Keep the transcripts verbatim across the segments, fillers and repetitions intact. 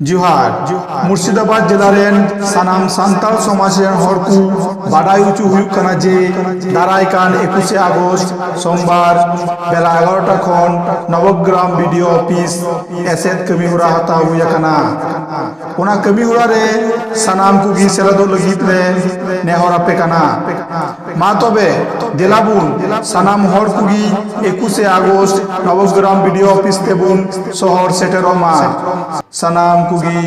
ᱡᱚᱦᱟᱨ᱾ ᱢᱩᱨᱥᱤᱫᱟᱵᱟᱫ ᱡᱮᱞᱟ ᱨᱮᱱ ᱥᱟᱱᱟᱢ ᱥᱟᱱᱛᱟᱲ ᱥᱚᱢᱟᱡᱽ ᱨᱮᱱ ᱦᱚᱲ ᱠᱚ ᱵᱟᱰᱟᱭ ᱦᱚᱪᱚ ᱦᱩᱭᱩᱜ ᱠᱟᱱᱟ ᱡᱮ ᱫᱟᱨᱟᱭ ᱠᱟᱱ ᱮᱠᱩᱥᱮ ᱟᱜᱚᱥᱴ ᱥᱳᱢᱵᱟᱨ ᱵᱮᱞᱟ ᱮᱜᱟᱨᱚᱴᱟ ᱠᱷᱚᱱ Nabagram B D O office ᱮᱥᱮᱫ ᱠᱟᱹᱢᱤ ᱦᱚᱨᱟ ᱦᱟᱛᱟᱣ ᱦᱩᱭ ᱟᱠᱟᱱᱟ᱾ ᱚᱱᱟ ᱠᱟᱹᱢᱤ ᱦᱚᱨᱟ ᱨᱮ ᱥᱟᱱᱟᱢ ᱠᱚᱜᱮ ᱥᱮᱞᱮᱫᱚᱜ ᱞᱟᱹᱜᱤᱫ ᱞᱮ ᱱᱮᱦᱚᱨ ᱟᱯᱮ ᱠᱟᱱᱟ᱾ ᱢᱟ ᱛᱚᱵᱮ ᱫᱮᱞᱟ ᱵᱚᱱ ᱥᱟᱱᱟᱢ ᱦᱚᱲ ᱠᱚᱜᱮ ᱮᱠᱩᱥᱮ August Nabagram B D O office ᱛᱮᱵᱚᱱ ᱥᱚᱦᱚᱨ ᱥᱮᱴᱮᱨᱚᱜ ᱢᱟ᱾ ᱥᱟᱱᱟᱢ ᱠᱚᱜᱮ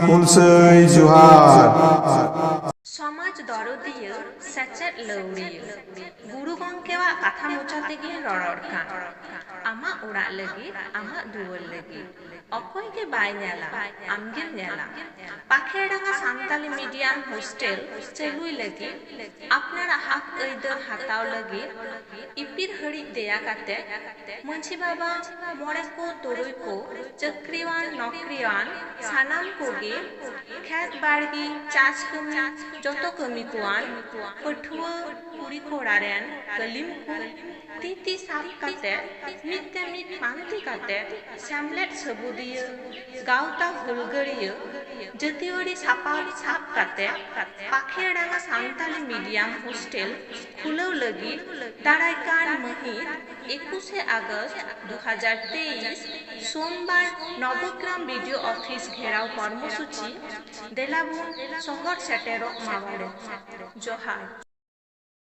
ᱦᱩᱞᱥᱟᱹᱭ ᱡᱚᱦᱟᱨ᱾ ᱥᱚᱢᱟᱡᱽ ᱫᱚᱨᱚᱫᱤᱭᱟᱹ, ᱥᱮᱪᱮᱫ ᱞᱟᱹᱣᱲᱤᱭᱟᱹ, ᱜᱩᱨᱩ ᱜᱚᱢᱠᱮᱣᱟᱜ ᱠᱟᱛᱷᱟ ᱢᱚᱪᱟ ᱛᱮᱜᱮ ᱨᱚᱨᱚᱲ ᱠᱟᱱ᱾ ᱟᱢᱟᱜ ᱚᱲᱟᱜ ᱞᱟᱹᱜᱤᱫ, ᱟᱢᱟᱜ ᱫᱩᱣᱟᱹᱨ ᱞᱟᱹᱜᱤᱫ᱾ ᱚᱠᱚᱭ ᱜᱮ ᱵᱟᱭ ᱧᱮᱞᱟ, ᱟᱢᱜᱮᱢ ᱧᱮᱞᱟ᱾ ᱯᱟᱠᱷᱮᱲᱰᱟᱸᱜᱟ ᱥᱟᱱᱛᱟᱞᱤ ᱢᱤᱰᱤᱭᱟᱢ ᱦᱳᱥᱴᱮᱞ ᱪᱟᱹᱞᱩᱭ ᱞᱟᱹᱜᱤᱫ, ᱟᱯᱱᱟᱨᱟᱜ ᱦᱟᱠ ᱟᱹᱭᱫᱟᱹᱨ ᱦᱟᱛᱟᱣ ᱞᱟᱹᱜᱤᱫ ᱤᱯᱤᱨ ᱦᱟᱹᱲᱤᱡ ᱫᱮᱭᱟ ᱠᱟᱛᱮ ᱢᱟᱹᱡᱷᱤ ᱵᱟᱵᱟ, ᱢᱚᱬᱮ ᱠᱚ ᱛᱩᱨᱩᱭ ᱠᱚ, ᱪᱟᱹᱠᱨᱤᱣᱟᱱ ᱱᱚᱠᱨᱤᱣᱟᱱ, ᱥᱟᱱᱟᱢ ᱠᱚᱜᱮ ᱠᱷᱮᱛ ᱵᱟᱲᱜᱮ, ᱪᱟᱥ ᱠᱟᱹᱢᱤ, ᱡᱚᱛᱚ ᱠᱟᱹᱢᱤ ᱠᱚᱣᱟᱱ ᱯᱟᱹᱴᱷᱩᱣᱟᱹ ᱠᱩᱲᱤ ᱠᱚᱲᱟ ᱨᱮᱱ ᱠᱟᱹᱞᱤᱢ ᱠᱚ ᱛᱤ ᱛᱤ ᱥᱟᱵ ᱠᱟᱛᱮ, ᱢᱤᱫ ᱛᱮ ᱢᱤᱫ ᱯᱟᱱᱛᱮ ᱠᱟᱛᱮ, ᱥᱮᱢᱞᱮᱫ ᱥᱟᱹᱵᱩᱫᱤᱭᱟᱹ, ᱜᱟᱶᱛᱟ ᱦᱩᱞᱜᱟᱹᱨᱤᱭᱟᱹ, ᱡᱟᱹᱛᱤᱭᱟᱹᱨᱤ ᱥᱟᱯᱟᱵ ᱥᱟᱵ ᱠᱟᱛᱮ ᱯᱟᱠᱷᱮᱲᱰᱟᱸᱜᱟ ᱥᱟᱱᱛᱟᱞᱤ ᱢᱤᱰᱤᱭᱟᱢ ᱦᱳᱥᱴᱮᱞ ᱠᱷᱩᱞᱟᱹᱣ ᱞᱟᱹᱜᱤᱫ ᱫᱟᱨᱟᱭ ᱠᱟᱱ ᱢᱟᱹᱦᱤᱛ ᱮᱠᱩᱥᱮ ᱟᱜᱚᱥᱴ ᱫᱩ ᱦᱟᱡᱟᱨ ᱛᱮᱭᱤᱥ ᱥᱳᱢᱵᱟᱨ Nabagram B D O office ᱜᱷᱮᱨᱟᱣ ᱠᱚᱨᱢᱚᱥᱩᱪᱤ ᱫᱮᱞᱟᱵᱚᱱ ᱥᱚᱦᱚᱨ ᱥᱮᱴᱮᱨᱚᱜ ᱢᱟᱵᱚᱱ᱾ ᱡᱚᱦᱟᱨ᱾